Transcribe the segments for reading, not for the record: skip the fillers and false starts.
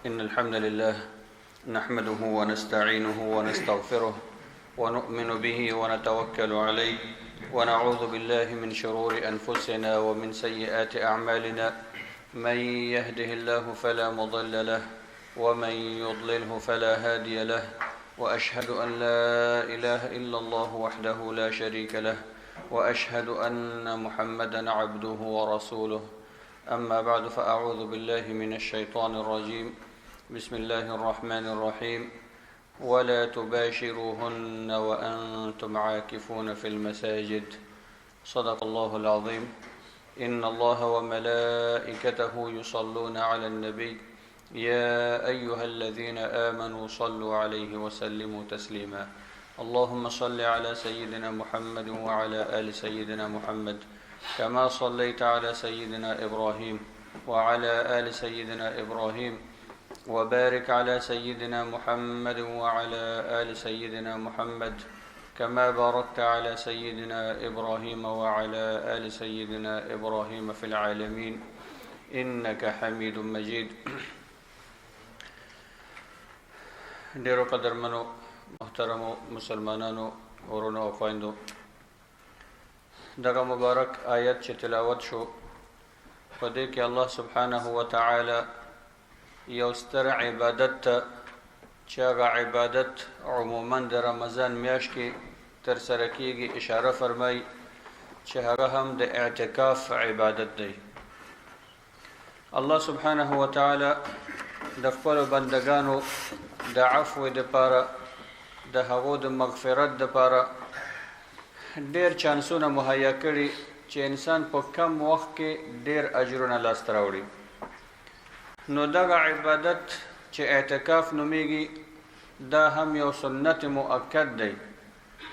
إن الحمد لله نحمده ونستعينه ونستغفره ونؤمن به ونتوكل عليه ونعوذ بالله من شرور أنفسنا ومن سيئات أعمالنا، من يهده الله فلا مضل له ومن يضلله فلا هادي له، وأشهد أن لا إله إلا الله وحده لا شريك له، وأشهد أن محمدا عبده ورسوله. أما بعد، فأعوذ بالله من الشيطان الرجيم. بسم الله الرحمن الرحيم. ولا تباشروهن وأنتم عاكفون في المساجد. صدق الله العظيم. إن الله وملائكته يصلون على النبي يا أيها الذين آمنوا صلوا عليه وسلموا تسليما. اللهم صل على سيدنا محمد وعلى آل سيدنا محمد كما صليت على سيدنا إبراهيم وعلى آل سيدنا إبراهيم، وبارك على سيدنا محمد وعلى آل سيدنا محمد كما باركت على سيدنا إبراهيم وعلى آل سيدنا إبراهيم في العالمين إنك حميد مجيد. ډیرو قدرمنو محترمو مسلمانانو ورونو او خویندو، دغه مبارک آیت چې تلاوت شو، په دې کې الله سبحانه وتعالی یو ستر عبادت ته چې هغه عبادت عموما د رمضان میاشت کې ترسره کیږي اشاره فرمایي، چې هغه هم د اعتکاف عبادت دی. الله سبحانه وتعالی د خپلو بندګانو د عفو دپاره، د هغو د مغفرت دپاره ډېر چانسونه مهیا کړي چې انسان په کم وخت کې ډېر اجرونه لاسته راوړي. نو دغه عبادت چې اعتکاف نومېږي، دا هم یو سنت مؤکد دی،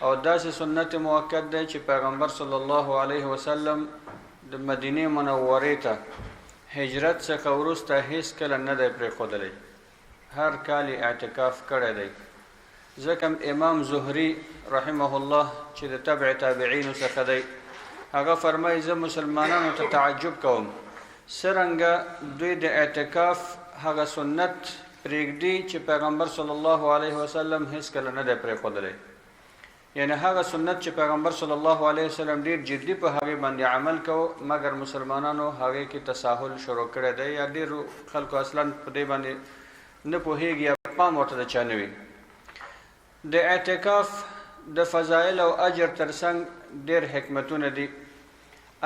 او داسې سنت مؤکد دی چې پیغمبر صلی الله علیه وسلم د مدینې منورې ته هجرت څخه وروسته هیڅکله نه دی پرېښودلی، هر کال یې اعتکاف کړی دی. ځکه امام زهري رحمه الله چې د تبع تابعینو څخه دی، هغه فرمایي: زه مسلمانانو ته تعجب کوم، څرنګه دوی د اعتکاف هغه سنت پرېږدي چې پیغمبر صلی الله علیه وسلم هیڅکله نه دی پرېښودلی. یعنی هغه سنت چې پیغمبر صلی الله علیه وسلم ډېر جدي په هغې باندې عمل کوو، مګر مسلمانانو هغې کې تساهل شروع کړی دی، یا ډېرو خلکو اصلا په دې باندې نه پوهېږي یا پام ورته د چا نه وي. د اعتکاف د فضایل او اجر ترڅنګ ډېر حکمتونه دي.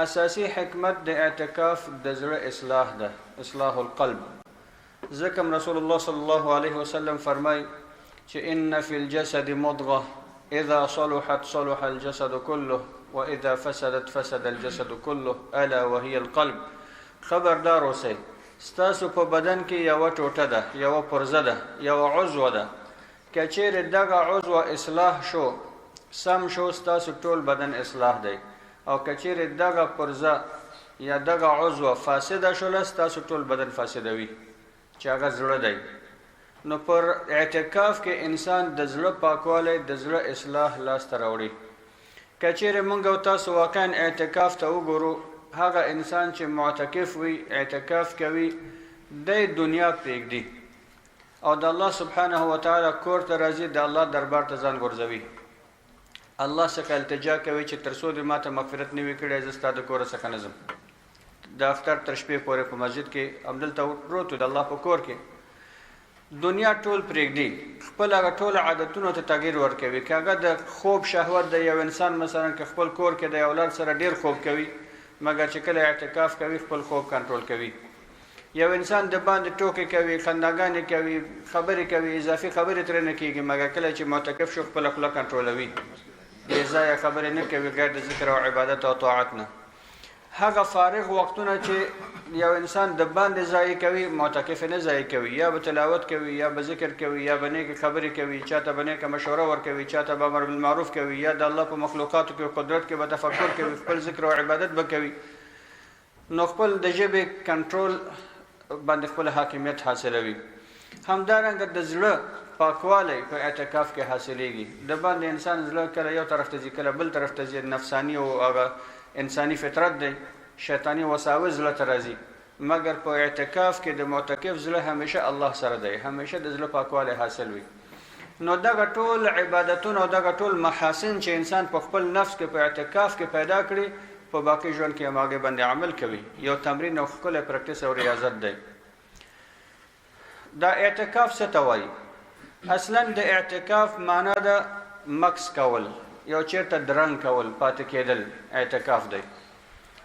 اساسي حکمت د اعتکاف د زړه اصلاح ده، اصلاح القلب. ځکه رسول الله صلی الله علیه وسلم فرمایي چې ان فی الجسد مضغه اذا صلحت صلح الجسد كله واذا فسدت فسد الجسد كله الا وهي القلب. خبردار اوسئ، ستاسو په بدن کې یوه ټوټه ده، یوه پرزه ده، یوه عضو ده، که چیرې دغه عضو اصلاح شو، سم شو، ستاسو ټول بدن اصلاح دی، او که چیرې دغه پرزه یا دغه عضو فاسده شوله، ستاسو ټول بدن فاسدوي، چې هغه زړه دی. نو پر اعتکاف کې انسان د زړه پاکوالی، د زړه اصلاح لاسته راوړي. که چیرې موږ او تاسو واقعا اعتکاف ته وګورو، هغه انسان چې معتکف وي، اعتکاف کوي، دی دنیا پرېږدي او د الله سبحانه وتعالی کور ته راځي، د الله دربار ته ځان غورځوي، الله څخه التجا کوي چې تر څو دې ما ته مغفرت نه وي کړی، زه ستا د کوره څخه نه ځم. د اختر تر شپې پورې په مسجد کې همدلته پروت د الله په کور کې، دنیا ټول پرېږدي، خپل هغه ټول عادتونو ته تغییر ورکوي. که هغه د خوب شهوت دی، یو انسان مثلا که خپل کور کې د اولاد سره ډېر خوب کوي، مګر چې کله اعتکاف کوي خپل خوب کنټرول کوي. یو انسان د باندې ټوکې کوي، خنداګانې کوي، خبرې کوي، اضافي خبرې ترې نه کېږي، مګر کله چې معتکف شو خپله خوله کنټرولوي، بې ځایه خبرې نه کوي غیر د ذکر او عبادت او طاعت نه. هغه فارغ وختونه چې یو انسان د باندې ضایع کوي، معتکف نه ضایع کوي، یا به تلاوت کوي، یا به ذکر کوي، یا به نیکې خبرې کوي، چا ته به نیکه مشوره ورکوي، چا ته به امر بالمعروف کوي، یا د الله په مخلوقاتو کې قدرت کې به تفکر کوي، خپل ذکر او عبادت به کوي. نو خپل د ژبې کنټرول باندې خپل حاکمیت حاصلوي. همدارنګه د زړه پاکوالی په اعتکاف کې حاصلېږي. د باندې انسان زړه کله یو طرف ته ځي، کله بل طرف ته ځي، نفساني او هغه انساني فطرت دی، شیطاني وساوس زړه ته راځي. مګر په اعتکاف کې د معتکف زړه همیشه الله سره دی، همیشه د زړه پاکوالی حاصل وي. نو دغه ټول عبادتونه او دغه ټول محاسن چې انسان په خپل نفس کې په اعتکاف کې پیدا کړي، په باقي ژوند کې هم هغې باندې عمل کوي. یو تمرین او ښکلی پریکټس او ریاضت دی. دا اعتکاف څه ته وایي؟ اصلا د اعتکاف معنا ده مکس کول، یو چیرته درنګ کول، پاتې کېدل اعتکاف دی.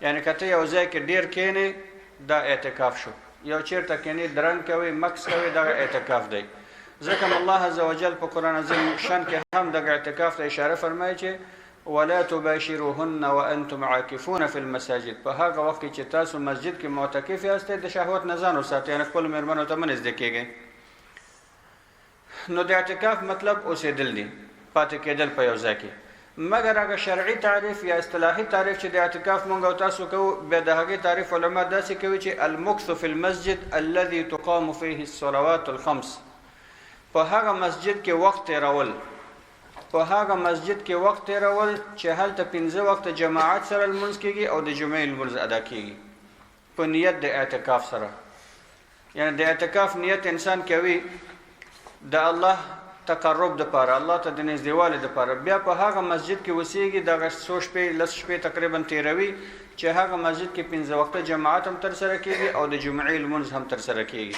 یعنی که ته یو ځای کې ډیر کینې دا اعتکاف شو، یو چیرته کینې درنګ کوي، مکس کوي، دغه اعتکاف دی. ځکه الله عز وجل په قرآن عظیم شان کې هم دغه اعتکاف ته اشاره فرمایي چې ولا تباشروهن وانتم عاکفون فی المساجد، په هغه وخت کې چې تاسو مسجد کې معتکف یاستئ د شهوت نه ځان وساتئ، یعنې خپلو مېرمنو ته مه نږدې کېږئ. نو د اعتکاف مطلب اوسېدل دي، پاتې کېدل په یو ځای کې. مګر هغه شرعي تعریف یا اصطلاحي تعریف چې د اعتکاف مونږ او تاسو کوو، بیا د هغې تعریف علما داسې کوي چې المکث فی المسجد الذي تقام فيه الصلوات الخمس، په هغه مسجد کې وخت تېرول، په هغه مسجد کې وخت تېرول چې هلته 5 وخته جماعت سره لمونځ کېږي او د جمعې لمونځ ادا کېږي په نیت د اعتکاف سره. یعنی د اعتکاف نیت انسان کوي د الله تقرب دپاره، الله ته د نږدېوالي دپاره، بیا په هغه مسجد کې اوسېږي، دغه څو شپې 10 شپې تقریبا تېروي چې هغه مسجد کې 5 وخته جماعت هم ترسره کېږي او د جمعې لمونځ هم ترسره کېږي.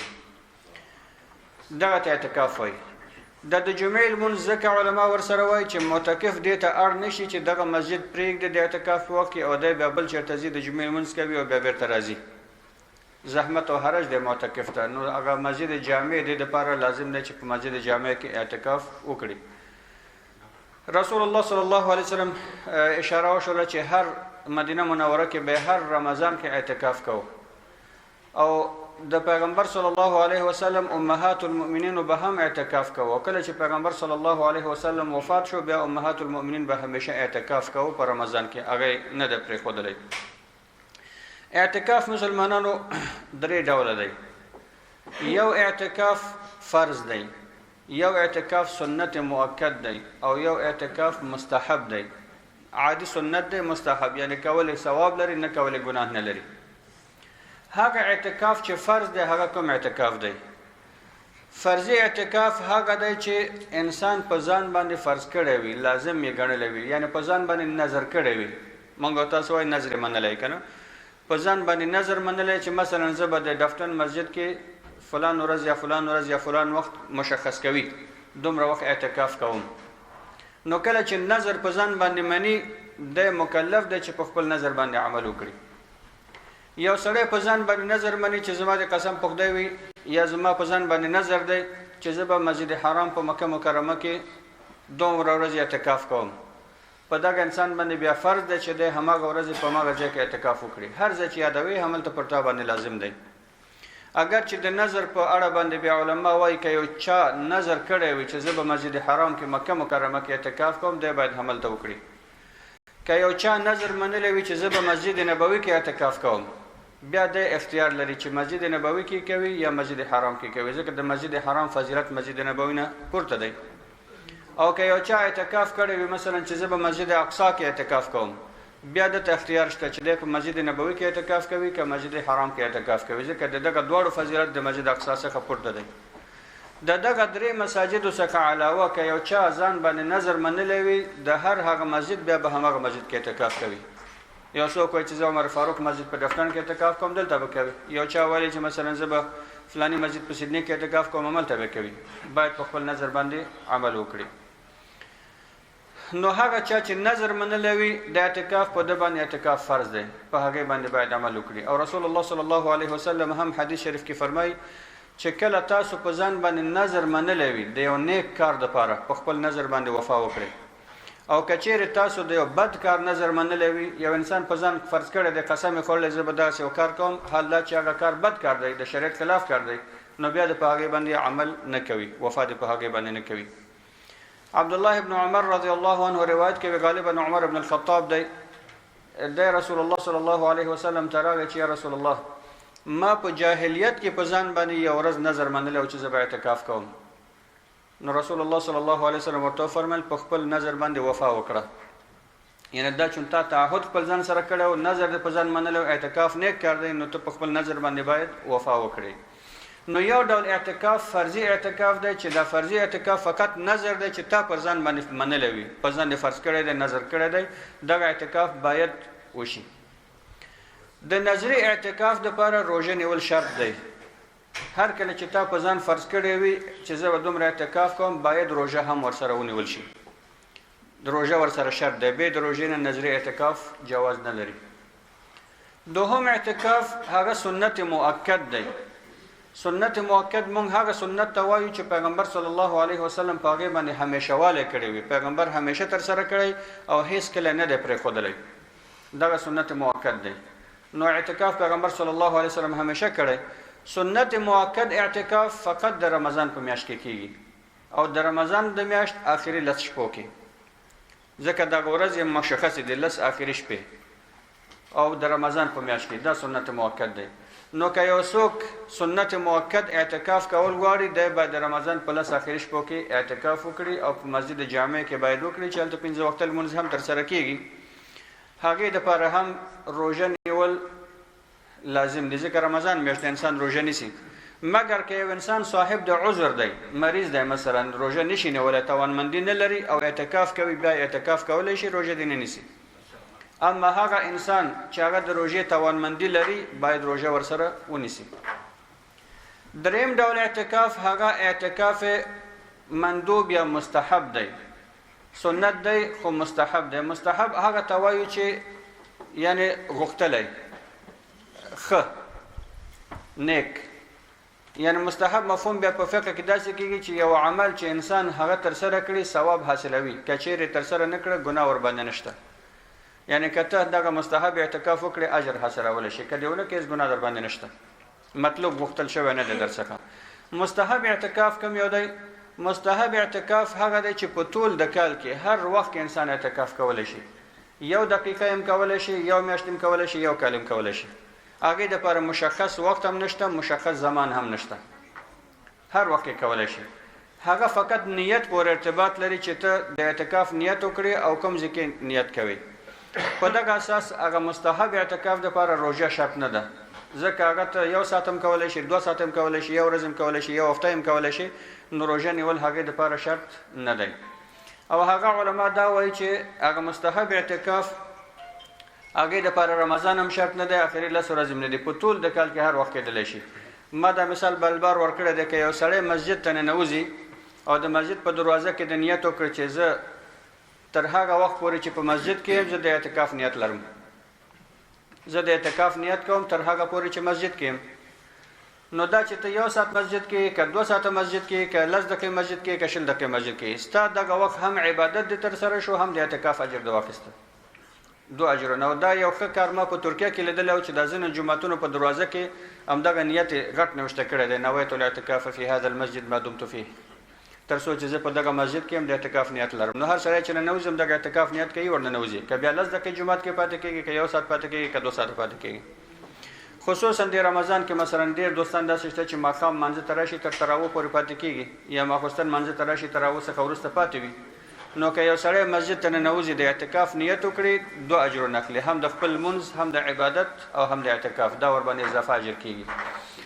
دغه ته اعتکاف وایي. د جمعې لمونځ ځکه علما ورسره وایي چې معتکف دې ته اړ نه شي چې دغه مسجد پرېږدي د اعتکاف په وخت کې او دی بیا بل چېرته ځي د جمعې لمونځ کوي او بیا بېرته راځي. زحمت او حرج دی معتکف ته. نو هغه مسجد جامع دې دپاره لازم دی چې په مسجد جامع کې اعتکاف وکړي. رسول الله صلی الله علیه وسلم اشاره وشوله چې هر مدینه منوره کې به هر رمضان کې اعتکاف کوو، او د پیغمبر صلی الله علیه وسلم امهات المؤمنین به هم اعتکاف کوو. کله چې پیغمبر صلی الله علیه وسلم وفات شو، بیا امهات المؤمنین به همیشه اعتکاف کوو په رمضان کې، هغه یې نه دی پرېښودلی. اعتکاف مسلمانانو 3 ډوله دی. یو اعتکاف فرض دی، یو اعتکاف سنت مؤکد دی، او یو اعتکاف مستحب دی. عادي سنت دی، مستحب یعنی کول یې ثواب لري، نه کول یې ګناه نه لري. هغه اعتکاف چې فرض دی هغه کوم اعتکاف دی؟ فرضي اعتکاف هغه دی چې انسان په ځان باندې فرض کړی وي، لازم یې ګڼلی وي، یعنی په ځان باندې نظر کړی وي. مونږ تاسو وایي نظر یې منلی که نه، په ځان باندې نظر منلی چې مثلا زه به د ډفټن مسجد کې فلان ورځ یا فلان ورځ یا فلان وخت مشخص کوي، دومره وخت اعتکاف کوم. نو کله چې نظر په ځان باندې مني، دی مکلف دی چې په خپل نظر باندې عمل وکړي. یو سړی په ځان باندې نظر مني چې زما د قسم په خدای وي، یا زما په ځان باندې نظر دی چې زه به مسجد حرام په مکه مکرمه کې دومره ورځې اعتکاف کوم، په دغه انسان باندې بیا فرض دی چې دی هماغه ورځې په هماغه ځای کې اعتکاف وکړي. هر ځای چې یادوي هملته پر تا باندې لازم دی. اګر چې د نظر په اړه باندې بیا علما وایي که یو چا نظر کړی وي چې زه به مسجد حرام کې مکه مکرمه کې اعتکاف کوم، دی باید هملته وکړي. که یو چا نظر منلی وي چې زه به مسجد نبوي کې اعتکاف کوم، بیا دی اختیار لري چې مسجد نبوي کې کوي یا مسجد حرام کې کوي، ځکه د مسجد حرام فضیلت مسجد نبوي نه پورته دی. او که یو چا اعتکاف کړی وي مثلا چې زه به مسجد اقصا کې اعتکاف کوم، بیا ده ته اختیار شته چې دی په مسجد نبوي کې اعتکاف کوي که مسجد حرام کې اعتکاف کوي، ځکه د دغه دواړو فضیلت د مسجد اقصا څخه پورته دی. د دغه 3 مساجدو څخه علاوه که یو چا ځان باندې نظر منلی وي، د هر هغه مسجد بیا به هماغه مسجد کې اعتکاف کوي. یو څوک وایي چې زه عمر فاروق مسجد په ډفټن کې اعتکاف کوم، دلته به کوي. یو چا وایي چې مثلا زه به فلاني مسجد په سیدني کې اعتکاف کوم، هملته به کوي. باید په خپل نظر باندې عمل وکړي. نو هغه چا چې نظر منلی وي د اعتکاف په ده باندې اعتکاف فرض دی، په هغې باندې باید عمل وکړي. او رسول الله صلی الله علیه وسلم هم حدیث شریف کې فرمایي چې کله تاسو په ځان باندې نظر منلی وي د یو نیک کار دپاره، په خپل نظر باندې وفا وکړئ. او که چیرې تاسو د یو بد کار نظر منلی وي، یو انسان په ځان فرض کړی دی، قسم یې خوړلی زه به داسې یو کار کوم، حال دا چې هغه کار بد کار دی، د شریعت خلاف کار دی، نو بیا د په هغې باندې عمل نه کوي، وفا دې په هغې باندې نه کوي. عبدالله ابن عمر رضی الله عنه روایت کوي، غالبا عمر ابن الخطاب دی، دی رسول الله صلی الله علیه وسلم ته راغی چې یا رسول الله، ما په جاهلیت کې په ځان باندې یو ورځ نظر منلی و چې زه به اعتکاف کوم. نو رسول الله صلی الله علیه وسلم ورته وفرمایل په خپل نظر باندې وفا وکړه. یعنی دا چون تا تعهد خپل ځان سره کړی او نظر دې په ځان منلی او اعتکاف نیک کار دی، نو ته په خپل نظر باندې باید وفا وکړې. نو یو ډول اعتکاف فرضي اعتکاف دی چې دا فرضي اعتکاف فقط نظر دی چې تا پر ځان باندې منلی وي، په ځان دې فرض کړی دی، نظر کړی دی، دغه اعتکاف باید وشي. د نظري اعتکاف دپاره روژه نیول شرط دی. هر کله چې تا په ځان فرض کړی وي چې زه به دومره اعتکاف کوم، باید روژه هم ورسره ونیول شي. د روژه ورسره شرط دی، بې د روژې نه نظري اعتکاف جواز نه لري. دوهم اعتکاف هغه سنت مؤکد دی. سنت مؤکد مونږ هغه سنت ته وایو چې پیغمبر صلی الله علیه وسلم په هغې باندې همیشه والی کړی وي، پیغمبر همیشه ترسره کړی او هیڅکله نه دی پرېښودلی، دغه سنت مؤکد دی. نو اعتکاف پیغمبر صلی الله علیه وسلم همیشه کړی. سنت مؤکد اعتکاف فقط د رمضان په میاشت کې کیږي او د رمضان د میاشت آخري لس شپو کې، ځکه دغه ورځې مشخصې دي، لس آخري شپې او د رمضان په میاشت کې، دا سنت مؤکد دی. نو که یو څوک سنت مؤکد اعتکاف کول غواړي، دی باید د رمضان په لس آخري شپو کې اعتکاف وکړي او په مسجد جامع کې باید وکړي چې هلته پنځه وخته لمونځ هم ترسره کیږي. هغې دپاره هم روژه نیول لازم دی، ځکه رمضان میاشت انسان روژه نیسي. مګر که یو انسان صاحب د عذر دی، مریض دی مثلا، روژه نشي نیولی، توانمندي نه لري او اعتکاف کوي، بیا اعتکاف کولی شي، روژه دې نه نیسي. اما هغه انسان چې هغه د روژې توانمندي لري، باید روژه ورسره ونیسي. دریم ډول اعتکاف هغه اعتکاف مندوب یا مستحب دی. سنت دی خو مستحب دی. مستحب هغه ته وایو چې یعنی غوښتلی، ښه، نیک. یعنی مستحب مفهوم بیا په فقه کې داسې کېږي چې یو عمل چې انسان هغه ترسره کړي ثواب حاصلوي، که چیرې ترسره نه کړه ګناه ورباندې نشته. یعنی که ته دغه مستحب اعتکاف وکړې اجر حاصلولی شي، که دې ونه کړې هېڅ ګناه در باندې نشته، مطلوب غوښتل شوی نه دی در څخه. مستحب اعتکاف کوم یو دی؟ مستحب اعتکاف هغه دی چې په طول د کال کې هر وخت کې انسان اعتکاف کولی شي، یو دقیقه هم کولی شي، یو میاشت هم کولی شي، یو کال هم کولی شي. هغې دپاره مشخص وخت هم نشته، مشخص زمان هم نشته، هر وخت کې کولی شي. هغه فقط نیت پورې ارتباط لري چې ته د اعتکاف نیت وکړې او کوم ځای کې نیت کوې. په دغه اساس هغه مستحب اعتکاف دپاره روژه شرط نه ده، ځکه هغه ته یو ساعت هم کولی شي، دوه ساعت هم کولی شي، یو ورځ هم کولی شي، یو هفته هم کولی شي، نو روژه نیول هغې دپاره شرط نه دی. او هغه علما دا وایي چې هغه مستحب اعتکاف هغې دپاره رمضان هم شرط نه دی، اخري لس ورځې هم نه دی، په طول د کال کې هر وخت کېدلی شي. ما دا مثال بلبار ورکړی دی، که یو سړی مسجد ته ننوځي او د مسجد په دروازه کې د نیت وکړي چې زه تر هغه وخت پورې چې په مسجد کې یم زه د اعتکاف نیت لرم، زه د اعتکاف نیت کوم تر هغه پورې چې مسجد کې یم، نو دا چې ته یو ساعت مسجد کې، که دوه ساعته مسجد کې، که لس دقیقې مسجد کې، که شل دقیقې مسجد کې، ستا دغه وخت هم عبادت دې ترسره شو، هم د اعتکاف اجر دې واخیسته، دوه اجرونه. او دا یو ښه کار ما په ترکیه کې لیدلی و چې د ځینو جوماتونو په دروازه کې همدغه نیت یې غټ نوشته کړی دی، نویت الاعتکاف فی هذا المسجد ما دمت فیه، تر څو چې زه په دغه مسجد کې یم د اعتکاف نیت لرم. نو هر سړی چې ننوځي همدغه اعتکاف نیت کوي ورننوځي، که بیا لس دقیقې جومات کې پاتې کېږي، که یو ساعت پاتې کېږي، که دوه ساعته پاتې کېږي. خصوصا د رمضان کې مثلا ډېر دوستان داسې شته چې ماښام مانځه ته راشي تر تراوو پورې پاتې کېږي، یا ماخوستن مانځه ته راشي تراوو څخه وروسته پاتې وي. نو که یو سړی مسجد ته ننوځي د اعتکاف نیت وکړي، دوه اجرونه اخلي، هم د خپل لمونځ، هم د عبادت او هم د اعتکاف، دا ورباندې اضافه اجر کېږي.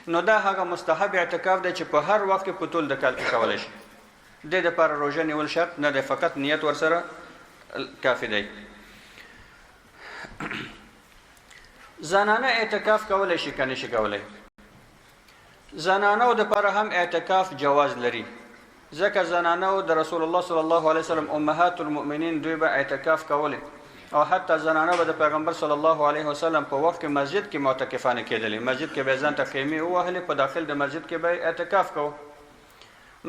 نو دا هغه مستحب اعتکاف دی چې په هر وخت کې په طول د کال کې کولی شي. دې دپاره روژه نیول شرط نه دی، فقط نیت ورسره کافي دی. زنانه اعتکاف کولی شي که نشي کولی؟ زنانو دپاره هم اعتکاف جواز لري، ځکه زنانو د رسول الله صلی الله علیه وسلم امهات المؤمنین دوی به اعتکاف کولی، او حتی زنانه به د پیغمبر صلی الله علیه وسلم په وخت کې مسجد کې معتکفانه کېدلې، مسجد کې به ځان ته خیمې ووهلې، په داخل د مسجد کې به اعتکاف کوو.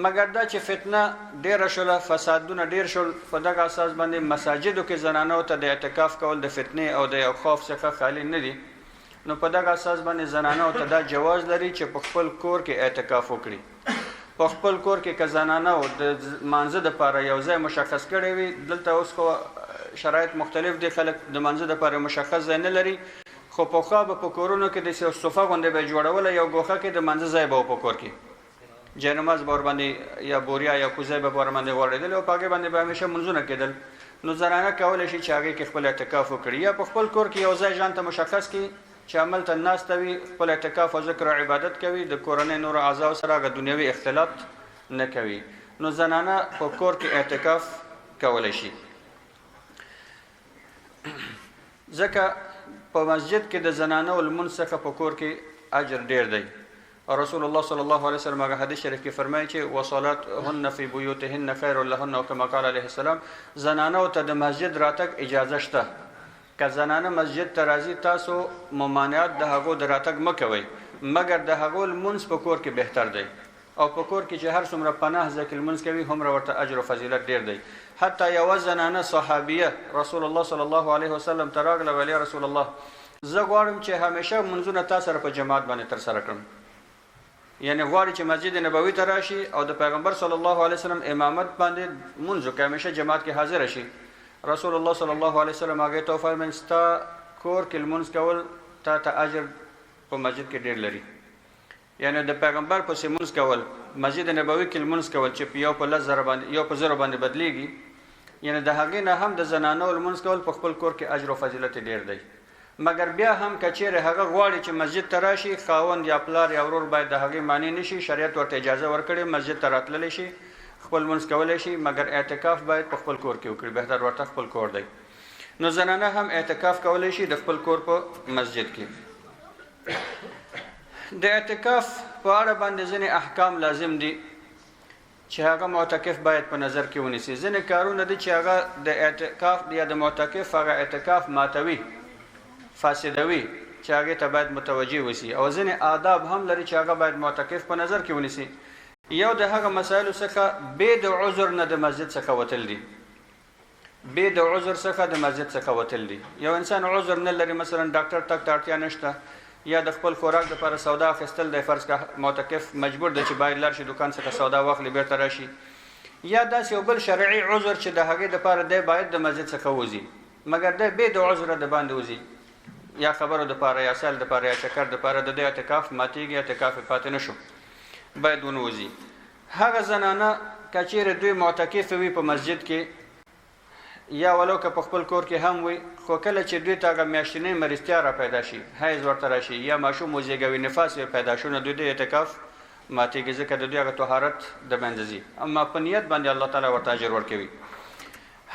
مګر دا چې فتنه ډېره شوله، فسادونه ډېر شول، په دغه اساس باندې مساجدو کې زنانو ته د اعتکاف کول د فتنې او د یو خوف څخه خالي نه دي. نو په دغه اساس باندې زنانو ته دا جواز لري چې په خپل کور کې اعتکاف وکړي. په خپل کور کې که زنانو د مانځه دپاره یو ځای مشخص کړی وي، دلته اوس خو شرایط مختلف دي، خلک د مانځه دپاره مشخص ځای نه لري، خو پخوا به په کورونو کې داسې یو صفه غوندې به یې جوړوله، یو ګوښه کې د مانځه ځای به و په کور کې، جاینماز به ورباندې یا بوریا یا کوزه به ورباندې غوړېدل او په هغې باندې به همیشه لمونځونه کېدل. نو زنانه کولی شي چې هغې کې خپل اعتکاف وکړي، یا په خپل کور کې یو ځای ځان ته مشخص کړي چې هملته ناسته وي، خپل اعتکاف او ذکر او عبادت کوي، د کورنۍ نورو اعضاو سره هغه دنیوي اختلاط نه کوي. نو زنانه په کور کې اعتکاف کولی شي، ځکه په مسجد کې د زنانو لمونځ څخه په کور کې اجر ډیر دی. او رسول الله صلی الله علیه وسلم هغه حدیث شریف کې فرمایي چې وصلاتهن فی بیوتهن خیر لهن، او کما قال علیه السلام، زنانو ته د مسجد راتګ اجازه شته. که زنانه مسجد ته راځي تاسو ممانعت د هغو د راتګ مه کوئ، مګر د هغو لمونځ په کور کې بهتر دی. او په کور کې چې هر څومره پناه ځای کې لمونځ کوي هومره ورته اجر او فضیلت ډیر دی. حتی یوه زنانه صحابیه رسول الله صلی الله علیه وسلم ته راغله، ویل یا رسول الله، زه غواړم چې همیشه لمونځونه تا سره په جماعت باندې ترسره کړم. یعنی غواړي چې مسجد نبوي ته راشي او د پیغمبر صلی الله علیه وسلم امامت باندې لمونځ وکړي، همیشه جماعت کې حاضر شي. رسول الله صلی الله علیه وسلم هغې ته وفرمیل، ستا کور کې لمونځ کول تا ته اجر په مسجد کې ډیر لري. یعنی د پیغمبر پسې لمونځ کول، مسجد نبوي کې لمونځ کول چې یو په 10,000 باندې، یو په زرو باندې بدلیږي، یعنی د هغې نه هم د زنانو لمونځ کول په خپل کور کې اجر او فضیلت ډیر دی. مګر بیا هم که چیرې هغه غواړي چې مسجد ته راشي، خاوند یا پلار یا ورور باید د هغې مانع نشي، شریعت ورته اجازه ورکړي، مسجد ته راتللی شي، خپل لمونځ کولی شي، مګر اعتکاف باید په خپل کور کې وکړي، بهتر ورته خپل کور دی. نو زنانه هم اعتکاف کولی شي د خپل کور په مسجد کې. د اعتکاف په اړه باندې ځینې احکام لازم دي چې هغه معتکف باید په نظر کې ونیسي. ځینې کارونه دي چې هغه د اعتکاف یا د معتکف هغه اعتکاف ماتوي، فاسدوي، چې هغې ته باید متوجه وسی. او ځینې آداب هم لري چې هغه باید معتکف په نظر کې ونیسي. یو د هغه مسایلو څخه بې د عذر نه د مسجد څخه وتل دي. بې د عذر څخه د مسجد څخه وتل دي. یو انسان عذر نه لري، مثلا ډاکټر تګ ته اړتیا نشته، یا د خپل خوراک دپاره سودا اخیستل دی، فرض که معتکف مجبور دی چې باید لاړ شي دوکان څخه سودا واخلي بیرته راشي، یا داسې یو بل شرعي عذر چې د هغې دپاره دی باید د مسجد څخه ووځي، مګر دی بې د عذره د باندې وځي، یا خبرو دپاره یا سیل دپاره یا چکر دپاره، د دې اعتکاف ماتېږي، اعتکاف یې پاتې نه شو، باید ونه وځي. هغه زنانه که چیرې دوی معتکف وي په مسجد کې، یا ولو که په خپل کور کې هم وي، خو کله چې دوی ته هغه میاشتنۍ مریضتیا را پیدا شي، حیض ورته راشي، یا ماشوم وزېږوي، نفاس یې پیدا شو، نو دوی د اعتکاف ماتېږي، ځکه د دوی هغه طهارت د منځه ځي، اما په نیت باندې الله تعالی ورته اجر ورکوي.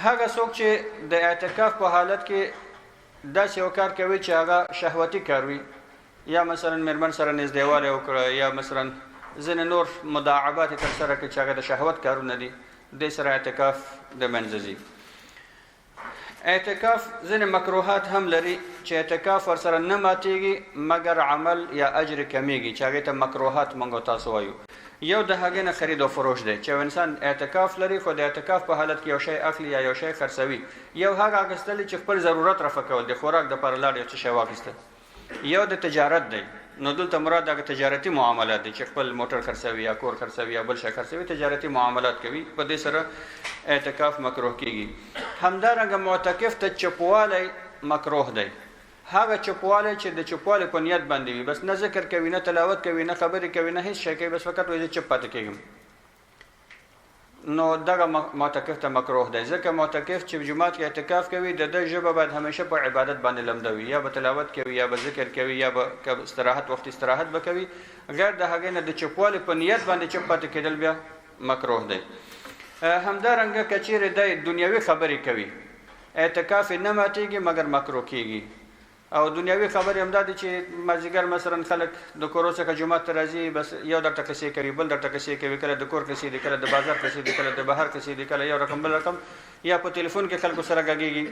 هغه څوک چې د اعتکاف په حالت کې داسې یو کار کوي چې هغه شهوتي کار وي، یا مثلا میرمن سره نږدېوالی وکړه، یا مثلا ځینې نور مداعبات یې ترسره کړي چې هغه د شهوت کارونه دي، دې سره اعتکاف د منځه ځي. اعتکاف ځینې مکروهات هم لري چې اعتکاف ورسره نه ماتېږي مګر عمل یا اجر کمیږي، چې هغې ته مکروهات موږ تاسو وایو. یو د هغې نه خرید او فروش دی، چې یو انسان اعتکاف لري خو د اعتکاف په حالت کې یو شی اخلي یا یو شی خرڅوي. یو هغه اخیستل چې خپل ضرورت رفع کول، د خوراک دپاره لاړ یو څه شی واخیسته. یو د تجارت دی، نو دلته مراد هغه تجارتي معاملات دي چې خپل موټر خرڅوي یا کور خرڅوي یا بل شی خرڅوي، تجارتي معاملات کوي، په دې سره اعتکاف مکروه کیږي. همدارنګه معتکف ته چپوالی مکروه دی، هغه چپوالی چې د چپوالي په نیت باندې وي، بس نه ذکر کوي، نه تلاوت کوي، نه خبرې کوي، نه هیڅ شی کوي، بس فقط وایي زه چپ پاتې کېږم، نو دغه معتکف ته مکروه دی. ځکه معتکف چې جومات کې اعتکاف کوي د ده ژبه باید همیشه په عبادت باندې لمده وي، یا به تلاوت کوي، یا به ذکر کوي، یا به که استراحت وخت استراحت به کوي، غیر د هغې نه د چپوالي په نیت باندې چپ پاتې کېدل بیا مکروه دی. همدارنګه که چیرې دی دنیوي خبرې کوي، اعتکاف یې نه ماتېږي مګر مکروه کېږي. او دنیوي خبرې هم دا دي چې مازدیګر مثلا خلک د کورو څخه جومات ته راځي، بس یو درته قصې کوي، بل درته قصې کوي، کله د کور قصې دي، کله د بازار قصې دي، کله د بهر قصې دي، کله یو رقم بل رقم، یا په تلیفون کې خلکو سره غږېږي،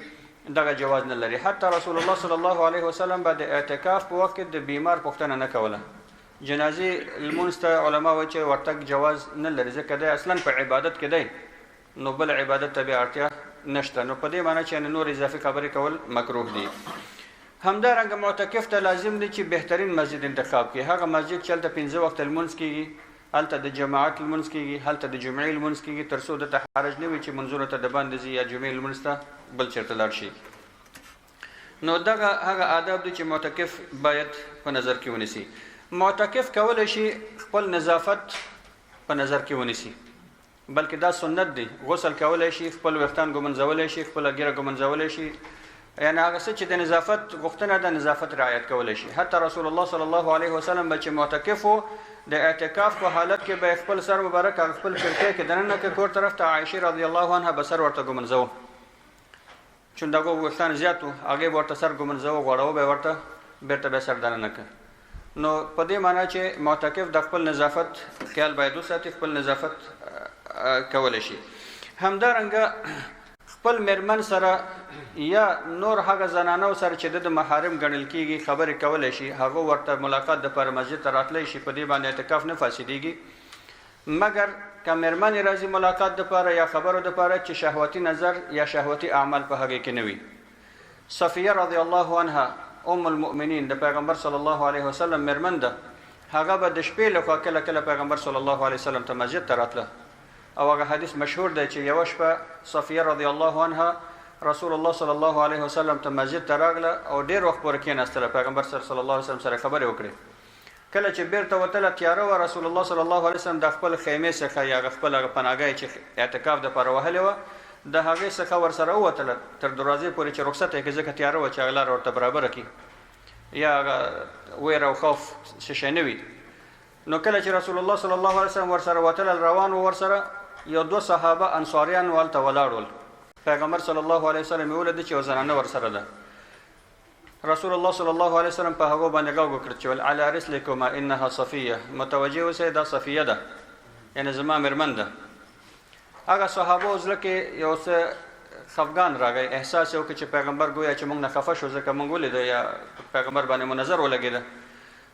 دغه جواز نه لري. حتی رسول الله صلی الله علیه وسلم به د اعتکاف په وخت کې د بیمار پوښتنه نه کوله. جنازې لمونځ ته علما وایي چې ورتګ جواز نه لري، ځکه دی اصلا په عبادت کې دی، نو بل عبادت ته بیا اړتیا نشته. نو په دې معنی چې نور اضافي خبرې کول مکروه دي. همدارنګه معتکف ته لازم دی چې بهترین مسجد انتخاب کړي، هغه مسجد چې هلته 5 وخته لمونځ کېږي، هلته د جماعت لمونځ کېږي، هلته د جمعې لمونځ کېږي، تر څو ده ته حرج نه وي چې لمونځونو ته د باندې ځي یا جمعې لمونځ ته بل چېرته لاړ شي. نو دغه هغه آداب دي چې معتکف باید په نظر کې ونیسي. معتکف کولی شي خپل نظافت په نظر کې ونیسي، بلکې دا سنت دی. غسل کولی شي، خپل ویښتان ګمنځولی شي، خپله ږیره ګمنځولی شي، یعنې هغه څه چې د نظافت غوښتنه ده نظافت رعایت کولی شي. حتی رسول الله صلی الله علیه وسلم به چې معتکف و، د اعتکاف په حالت کې به خپل سر مبارک هغه خپل کړکۍ کې دننه کړ کور طرف ته، عایشې رضی الله عنها به سر ورته ګمنځوه، چون دغه ویښتان زیات وو، هغې به ورته سر ګمنځوه، غوړوه به یې ورته، بېرته به یې سر دننه کړ. نو په دې معنا چې معتکف د خپل نظافت خیال باید وساتي، خپل نظافت کولی شي. همدارنګه خپل میرمن سره یا نور هغه زنانو سره چې د محارم ګڼل کیږي خبرې کولی شي، هغه ورته ملاقات دپاره مسجد ته راتلی شي، په دې باندې اعتکاف نه فاسدیږي. مګر که میرمن راځي ملاقات دپاره یا خبرو دپاره چې شهوتي نظر یا شهوتي اعمال په هغې کې نه وي. صفیه رضی الله عنها ام المؤمنین د پیغمبر صلی الله علیه وسلم میرمن ده، هغه به د شپې لخوا کله کله پیغمبر صلی الله علیه وسلم ته مسجد ته راتله. او هغه حدیث مشهور دی چې یوه شپه صفیه رضی الله عنها رسول الله صلی الله علیه وسلم ته مسجد ته راغله او ډېر وخت پورې کېناستله، پیغمبر صلی الله علیه وسلم سره خبرې وکړې. کله چې بیرته وتله تیاره وه، رسول الله صلی الله علیه وسلم د خپل خیمې څخه یا هغه خپل هغه پناهګاه چې اعتکاف دپاره وهلې وه د هغې څخه ورسره ووتله تر دروازې پورې چې رخصت یې کړي، ځکه تیاره وه چې هغه لاره ورته برابره کړي یا هغه ویره او خوف څه شی نه وي. نو کله چې رسول الله صلی الله علیه وسلم ورسره وتل، روان و ورسره یو دوه صحابه انصاریان هلته ولاړ ول. پیغمبر صلی الله علیه وسلم یې ولیده چې یو زنانه ورسره ده. رسول الله صلی الله علیه وسلم په هغو باندې غږ وکړ چې ول علی رسلکما انها صفیه، متوجه اوسئ دا صفیه ده، یعنې زما میرمن ده. هغه صحابو زړه کې یو څه خفګان راغی، احساس یې وکړ چې پیغمبر ګویا چې موږ نه خفه شو، ځکه موږ ولیده یا پیغمبر باندې مو نظر ولګېده.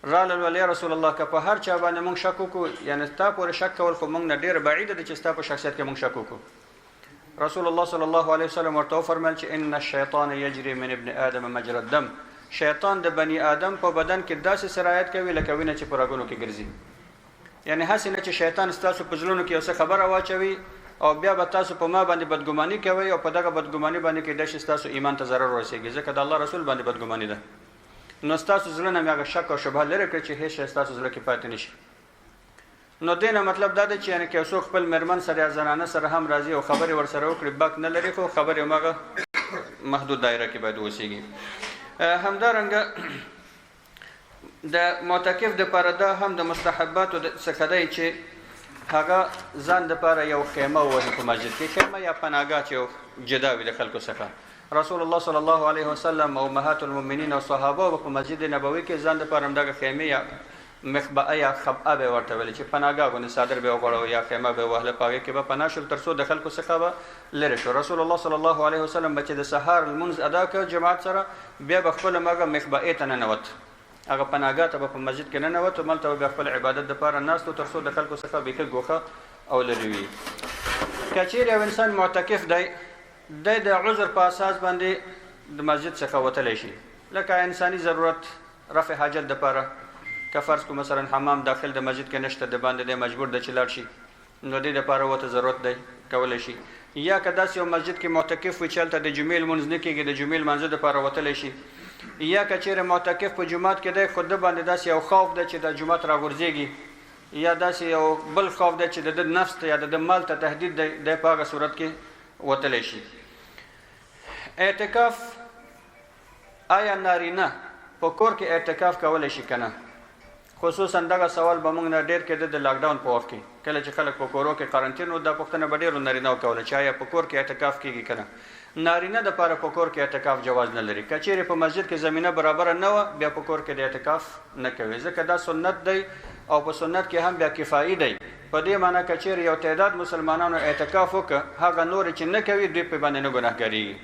رالل ول یا رسول الله، که په هر چا باندې موږ شک وکړو، یعنې ستا پورې شک کول خو موږ نه ډېره بعیده ده چې ستا په شخصیت کې موږ شک وکړو. رسول الله صلی الله علیه وسلم ورته وفرمیل چې ان الشیطان یجری من ابن آدم مجرى الدم، شیطان د بني آدم په بدن کې داسې سرایت کوي لکه وینه چې په رګونو کې ګرځي. یعنې هسې نه چې شیطان ستاسو په زړونو کې یو څه خبره واچوي او بیا به تاسو په ما باندې بدګماني کوئ او په دغه بدګماني باندې کېدای شي ستاسو ایمان ته ضرر ورسېږي، ځکه د الله رسول باندې بدګماني ده. نو ستاسو زړه نه مې هغه شک او شبهه لرې کړه چې هېڅ شی ستاسو زړه کې پاتې نه شي. نو دې نه مطلب دا دی چې یعنې که یو څوک خپل مېرمن سره یا زنانه سره هم راځي او خبرې ورسره وکړي باک نه لري، خو خبرې هماغه محدود دایره کې باید واوسېږي. همدارنګه د معتکف دپاره دا هم د مستحباتو څخه دی چې هغه ځان دپاره یو خیمه ووهي په مسجد کې، خیمه یا پناهګاه چې یو جدا وي د خلکو څخه. رسول الله صلی الله علیه وسلم او امهات المؤمنین او صحابه به په مسجد نبوي کې ځان دپاره همدغه خیمې یا مخبأه یا خبأه به ورته ویلې چې پناهګاه غوندې څادر به یې وغوړوه یا خیمه به یې وهله، په هغې کې به پناه شول تر څو د خلکو څخه به لرې شو. رسول الله صلی الله علیه وسلم به چې د سهار لمونځ ادا کړ جماعت سره، بیا به خپل هماغه مخبأې ته ننوت، هغه پناهګاه ته به په مسجد کې ننوت، هملته به بیا خپل عبادت دپاره ناست و تر څو د خلکو څخه بیخي ګوښه او لرې وي. که چیرې یو انسان معتکف دی، دی د عذر په اساس باندې د مسجد څخه وتلی شي، لکه انساني ضرورت رفع حاجت دپاره، که فرض کو مثلا حمام داخل د مسجد کې نشته، د باندې دی مجبور دی چې لاړ شي، نو دې دپاره ورته ضرورت دی کولی شي. یا که داسې یو مسجد کې معتکف وي چې هلته د جمعې لمونځ نه کېږي، د جمعې لمانځه دپاره وتلی شي. یا که چیرې معتکف په جومات کې دی خو ده باندې داسې یو خوف دی چې د جومات راغورځېږي، یا داسې یو بل خوف دی چې د ده نفس ته یا د ده مال ته تهدید دی، دی په هغه صورت کې وتلی شي. اعتکاف، آیا نارینه په کور کې اعتکاف کولی شي که نه؟ خصوصا دغه سوال به موږ نه ډېر کېده د لاکډاون په وخت کې، کله چې خلک په کورو کې قرنطین وو، دا پوښتنه به ډېرو نارینه کوله چې آیا په کور کې اعتکاف کېږي که نه. نارینه دپاره په کور کې اعتکاف جواز نه لري. که چیرې په مسجد کې زمینه برابره نه وه، بیا په کور کې د اعتکاف نه کوي، ځکه دا سنت دی او په سنت کې هم بیا کفایي دی. په دې معنی که چیرې یو تعداد مسلمانانو اعتکاف وکړ، هغه نور چې نه کوي دوی په باندې نه ګناهګاریږي.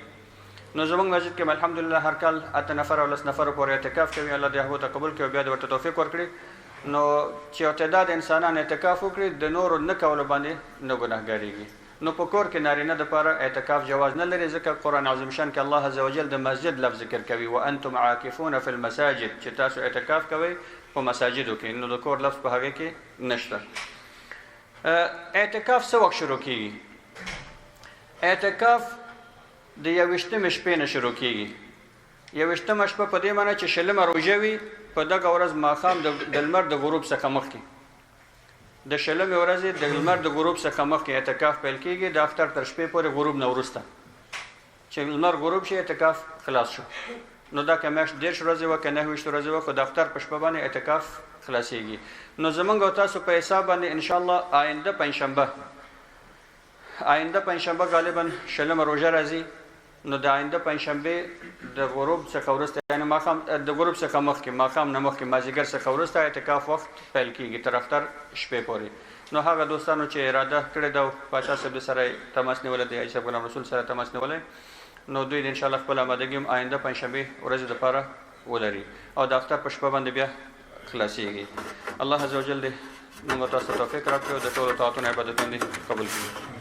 نو زموږ مسجد کې الحمدلله هر کال 8 نفر او 10 نفر پورې اعتکاف کوي، الله دې هغو ته قبول کړي او بیا دې ورته توفیق ورکړي. نو چې یو تعداد انسانان اعتکاف وکړي، د نورو نه کولو باندې نه ګناهګاریږي. نو په کور کې نارینه دپاره اعتکاف جواز نه لري، ځکه قرآن عظیم شان کې الله عز وجل د مسجد لفظ ذکر کوي، وانتم عاکفون فی المساجد، چې تاسو اعتکاف کوئ په مساجدو کې، نو د کور لفظ په هغې کې نشته. اعتکاف څه وخت شروع کیږي؟ اعتکاف د 21مې شپې نه شروع کیږي. 21مه شپه په دې معنی چې 20مه روژه وي، په دغه ورځ ماښام د لمر د غروب څخه مخکې د شلمې ورځې د لمر د غروب څخه مخکې اعتکاف پیل کیږي، د اختر تر شپې پورې غروب نه وروسته چې لمر غروب شي اعتکاف خلاص شو. نو دا که میاشت 30 ورځې وه که 29 ورځې وه، خو د اختر په شپه باندې اعتکاف خلاصیږي. نو زمونږ او تاسو په حساب باندې ان شاء الله آینده پنجشنبه، آینده پنجشنبه غالبا شلمه روژه راځي. نو د آینده پنجشنبې د غروب څخه وروسته، یعنې ماښام د غروب څخه مخکې، ماښام نه مخکې، مازیګر څخه وروسته اعتکاف وخت پیل کیږي تر اختر شپې پورې. نو هغه دوستانو چې اراده کړې ده او پاچا صاحب سره تماس نیولی دی، حاجي صاحب غلام رسول سره تماس نیولی، نو دوی د ان شاء الله خپل آمادګي هم آینده پنجشنبې ورځې دپاره ولري او د اختر په شپه باندې بیا خلاصیږي. الله عز وجل دې موږ تاسو ته توفیق راکړي او د ټولو طاعتونو عبادتونه دې قبول کړي.